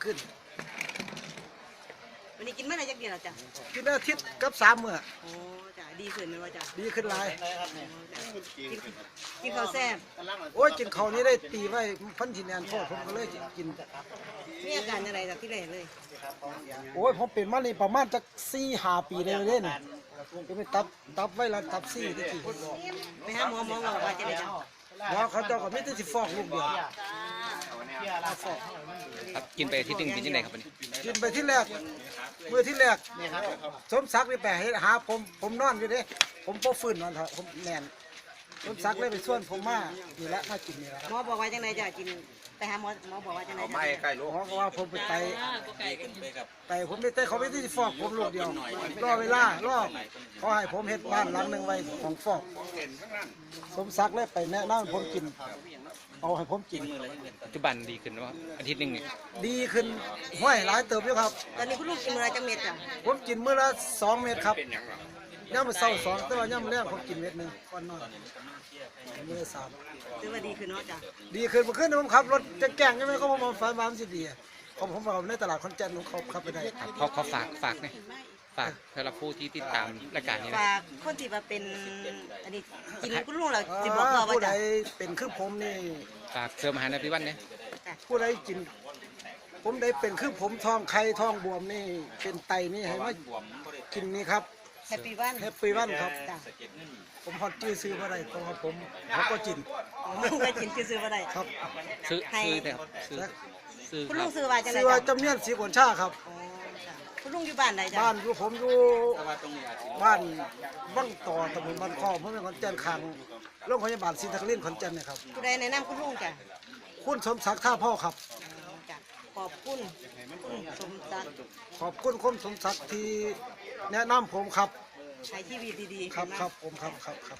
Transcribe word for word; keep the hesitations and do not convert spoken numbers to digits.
ขึ้น วันนี้กินมื้อละจักเดือนแล้วจ้ะ กินอาทิตย์กับสามมื้อ โอ้จ้ะ ดีขึ้นไหมวะจ้ะ ดีขึ้นหลาย โอ้จ้ะ กิน กินข้าวแซ่บ โอ้ย กินข้าวนี่ได้ตีไว้ พันธุ์ที่แน่นโพด ผมก็เลยกิน มีอาการอะไรจากที่แรกเลย โอ้ย ผมเป็นมานี่ประมาณจักสี่ห้าปีได้เลยเด้นี่ เป็นตับ ตับไวรัสตับซีที่กี้ ไปหาหมอ หมอบอกว่าจะได้จ้ะ หมอเขาเจ้าก็มีแต่สิฟอกลูกเดียว ฟอก ครับ กินไปอาทิตย์หนึ่งเป็นจังไดครับบัดนี้ กินไปที่แรก มื้อที่แรก สมศักดิ์นี่ไปหาผม ผมนอนอยู่เด้ ผมบ่ฟื้นนอนเถาะ ผมแน่น สมศักดิ์เลยไปชวนผมมา นี่แหละ มากินนี่แหละ หมอบอกว่าจังไดจ้ะ กิน ไปหาหมอ หมอบอกว่าจังได เอาไม้ใกล้ลูก หมอก็ว่าผมไปไต ไตผมไปไต เขาไม่ได้ฟอกผมลูกเดียว รอเวลา รอ เขาให้ผมเฮ็ดบ้านหลังหนึ่งไว้ของฟอก สมศักดิ์เลยไปแนะนำผมกิน เอาให้ผมกิน ปัจจุบันดีขึ้นบ่ อาทิตย์หนึ่งนี่ ดีขึ้น ห้วย หลายเติบอยู่ครับ ตอนนี้คุณลุงกินมื้อละจักเม็ดจ้ะ ผมกินมื้อละสองเม็ดครับ ยามมื้อเช้าสอง แต่ว่ายามมื้อแลงผมกินเม็ดหนึ่งก่อนนอน มื้อละสาม ถือว่าดีขึ้นเนาะจ้ะ ดีขึ้น เมื่อคืนผมขับรถแจ้งๆ ใช่ไหม เขาบอกว่าฝันว่ามันสิดี ผม ผมเอาในตลาดขอนแก่น ผมขับไปได้ ครับ ขอ ขอฝาก ฝากหน่อย ฝากสำหรับผู้ที่ติดตามรายการนี้นะ ฝากคนที่ว่าเป็น อันนี้ กินคุณลุงแล้วสิบอกพ่อว่า ผู้ใด จ้ะ เป็นคือผมนี่ ฝากเสริมอาหารอภิวันเนี่ย จ้ะ ผู้ใดกิน ผมได้เป็นคือผม ท้องไข่ท้องบวมนี่ เป็นไตนี่ ให้มากินนี่ครับ แฮปปี้วัน แฮปปี้วันครับ จ้ะ ผมฮอดจื้อซื้อบ่ได้ เพราะว่าผม ผมก็กิน อ๋อ ก็กินจื้อซื้อบ่ได้ ครับ ซื้อ ให้ ซื้อเถอะครับ ซื้อ ซื้อ คุณลุง ครับ ซื้อว่าจังได ซื้อว่า จ้ะ จำเนียนศรีผลชาครับ อ๋อ จ้ะ คุณลุงอยู่บ้านใดจ้ะ บ้านอยู่ ผมอยู่บ้านวังต่อ ตำบลบ้านคอ อำเภอเมืองขอนแก่น ข้างโรงพยาบาลศรีนครินทร์ขอนแก่นนะครับ ผู้ใดแนะนำคุณลุงจ้ะ คุณสมศักดิ์ ท่าพ่อครับ อ๋อ จ้ะ ขอบคุณ คุณสมศักดิ์ ขอบคุณคุณสมศักดิ์ที่แนะนำผมครับ ให้ชีวิตดีๆ ครับ ครับ ผม ครับ ครับ ครับ